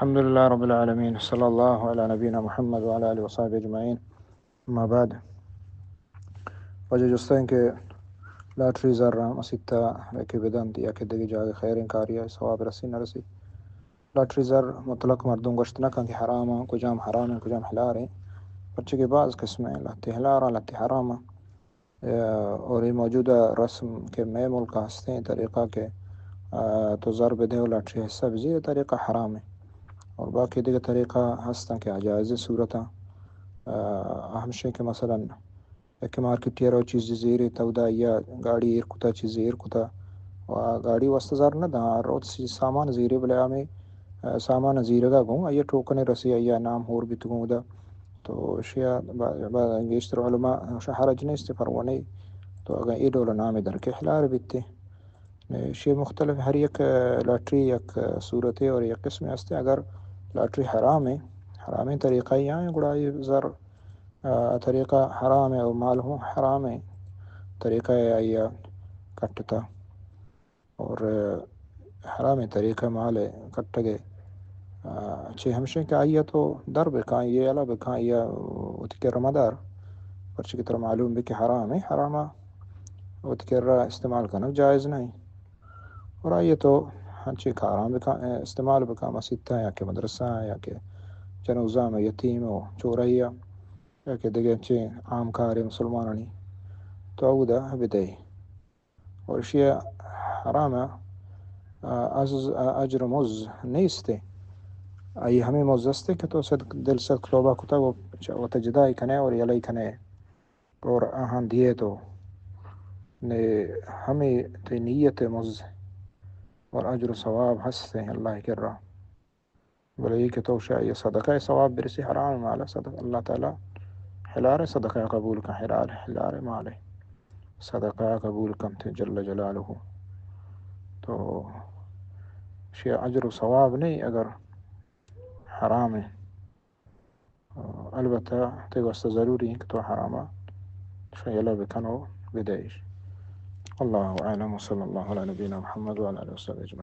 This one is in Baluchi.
الحمد لله رب العالمين، صلى الله على نبينا محمد وعلى آله وصحبه أجمعين. أما بعد، واجہ جست ایں کہ لاٹری زر ءَ مسیت ءَ کہ بدنت یا کہ دگہ جاگہ خیریں کارے ءَ ثواب رسی نہ رسی. لاٹری زر مطلق مردم گوشت نہ کن کہ حرام ایں، کجام حرام ایں، کجام حلال ایں، پرچہ کہ باز قسم ایں، لہتے حلال ایں، لہتے حرام ایں. اور اے موجودہ رسم کہ مئے ملک ءَ ہستیں طریقہ کہ، آ، تو زر بدے و لاٹری حصہ بزیر، طریقہ حرام ایں. اور باقی دگہ طریقہ ہستاں کہ جائز صورت ایں. آ، ہمشیں کہ مثلاً یک مارکیٹ ءَ رو چیزے زیرے، تو اودا یا گاڑی ایر کتا، چیزے ایر کتا، و گاڑی واسطہ زر نہ داں، روت سی سامان زیرے، بلے ہمے، آ، سامان زیرگا گوں آئی ٹوکنے رسی، آئی نام ہور بیت گوں اودا. تو اشیا با-، با-، گیشتر علماء شہ حرج نیست، پروا نہ ایں. تو اگاں اے ڈول نام در کہ حلال بیتے. اشی مختلف ہر یک لاٹری یک صورتے اور یک قسمے ہستے. اگر لاٹری حرام ایں، حرامیں طریقہ ایں، گڑا اے زر، آ، طریقہ حرام ایں اور مال ہوں حرام ایں، طریقہ ایں آئی کٹتا. اور، آ، حرامیں طریقہ مال کٹگے، آ، چہ ہمشیں کہ آئی تو در بکاں، اے یلہ بکاں، اے وتی کرا مدار، پرچہ کہ ترا معلوم بی کہ حرام ایں، حرام ایں، وتی کرا استعمال کنگ جائز نہ ایں. اور آئی تو ہنچیں کاراں بکاں، استعمال بکاں، مسیت ءَ یا کہ مدرسہ ءَ یا کہ جنوزام ءَ، یتیم و چورہ ءَ یا کہ دگہ ہنچیں عام کارے مسلمانانی، تو اودا بدے. اور اشی حرام ایں، آ، از، آ، اجر و مز نیست. آئی ہمے مز است کہ تو صدق، دل صدق توبہ کتا و چ-، وتا جدائی کنے اور یلئی کنے اور آہاں دیے تو. نے ہمے تئی نیت مز اور اجر و ثواب ہستیں اللہ کرا. بلے اے کہ تو شاہ اے صدقہ ءِ ثواب برسی، حرام مال ءَ صدقہ، اللہ تعالیٰ حلال ءِ صدقہ قبول کن، حلال، حلال مال ءِ صدقہ قبول کنت جل جلالہ. تو اشی اجر و ثواب نہ ایں اگر حرام ایں. البتہ تئی واسطہ ضروری ایں کہ تو حرام ءَ شہ یلہ بکن و بدئیش. اللہ اعلم، وصلی اللہ علی نبینا محمد وعلی آلہ وصحبہ اجمعین.